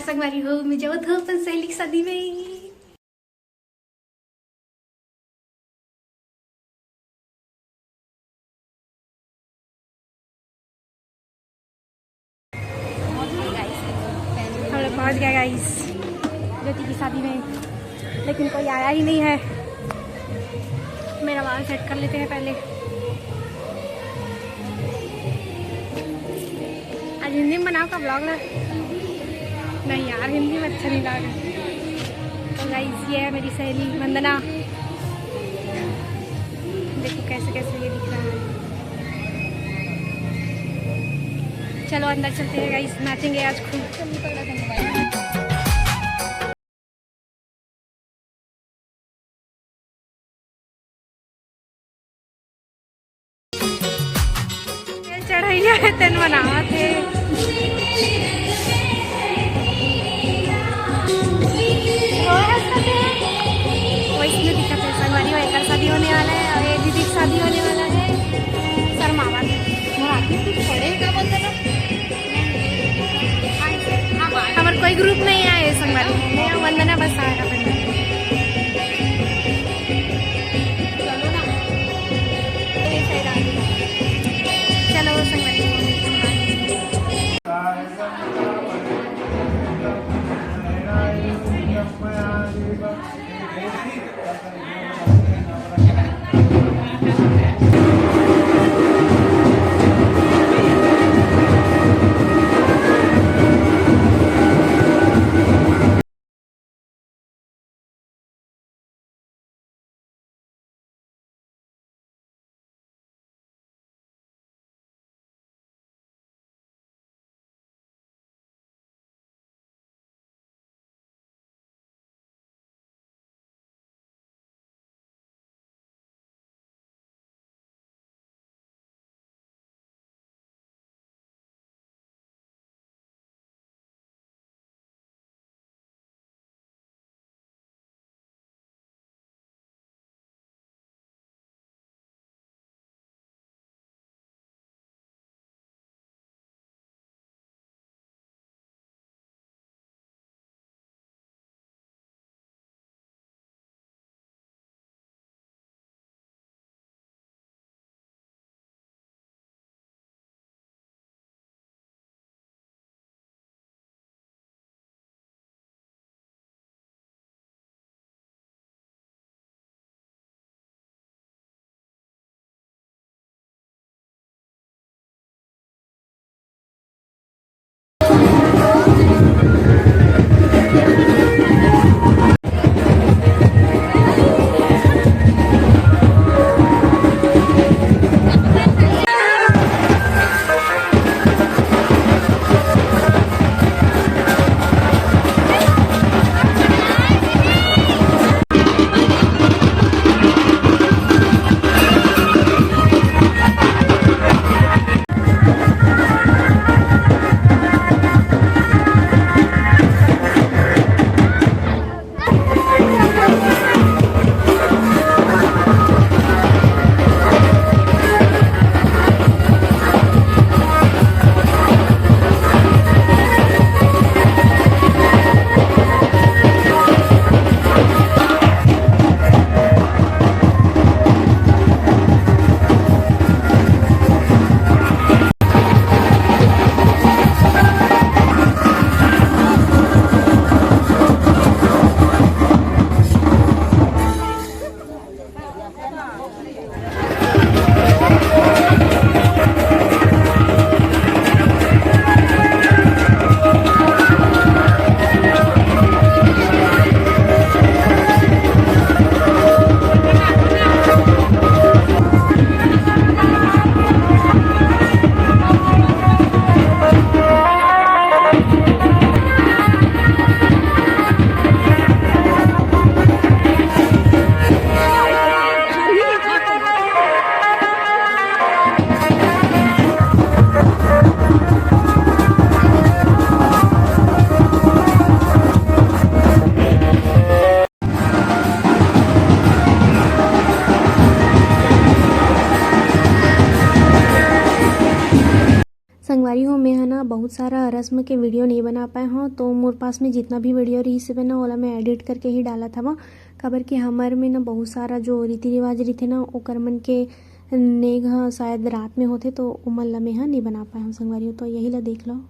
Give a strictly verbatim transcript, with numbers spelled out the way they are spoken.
संगवारी हो, मैं जावत हूँ अपन सहेली के शादी में। हम लोग पहुँच गए गाइस, ज्योति की शादी में, लेकिन कोई आया ही नहीं है। मेरा बाल सेट कर लेते हैं पहले। आज हिंदी में बनाओ का ब्लॉग ना? नहीं यार, हिंदी में अच्छा नहीं लग रहा। तो गाइस, ये है मेरी सहेली वंदना। देखो कैसे कैसे ये दिख रहा है। चलो अंदर चलते हैं गाइस, नाचेंगे आज खूब। चढ़ैया है, तेन बनावत है। वो है उसका क्या? वो इसमें दिक्कत है, संगवारी भाई का शादी होने वाला है और ये दीदी का शादी होने वाला है। शर्मावत है। हाँ, आदमी कुछ छोड़े, क्या बोलते ना? हमर कोई ग्रुप नहीं आए संगवारी, मैं वंदना बस आया अपन। चलो संगवारी। संगवारी हो, मैं ह ना बहुत सारा रस्म के वीडियो नहीं बना पाए हव, तो मोर पास में जितना भी वीडियो रहिस हवे ना, ओला मैं एडिट करके ही डालत हवं। काबर कि हमर में ना बहुत सारा जो रीति रिवाज रहिथे ना, ओकर मन के नेग ह शायद रात में होथे, तो ओमन ला मैं ह नहीं बना पाए हव संगवारी हो। तो यही ला देख लो।